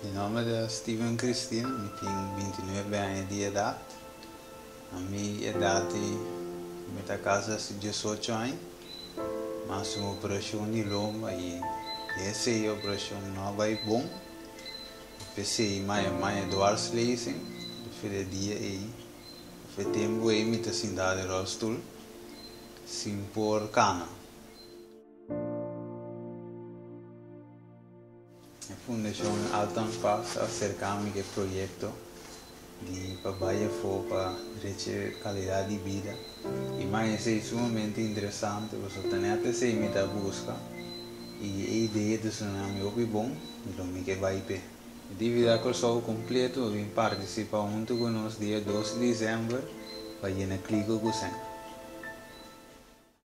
Mi nòmber ta Steven Christina, mi tin bintinuebe aña di edat. Na mi edat mi ta kasa si diesocho aña. Mi hasi un operashon di lomba i esei operashon no a bai bon. P'esei mi a maya dwarslezing. Fe dia ei, fe tempu ei mi ta sinta den ròlstul sin por kana. E Fundashon Alton Paas a aserká mi ku e proyekto di pa bai afó pa drecha e kalidat di bida i mi a esei sumamente interesante pasobra ta nèt esei mi ta buska i e idea ta sona mi hopi bon i lo mi ke bai p'e. Di Vida Kòrsou kompleto a bin partisipá huntu ku nos dia dos di desèmber pa yena kliko ku sèn.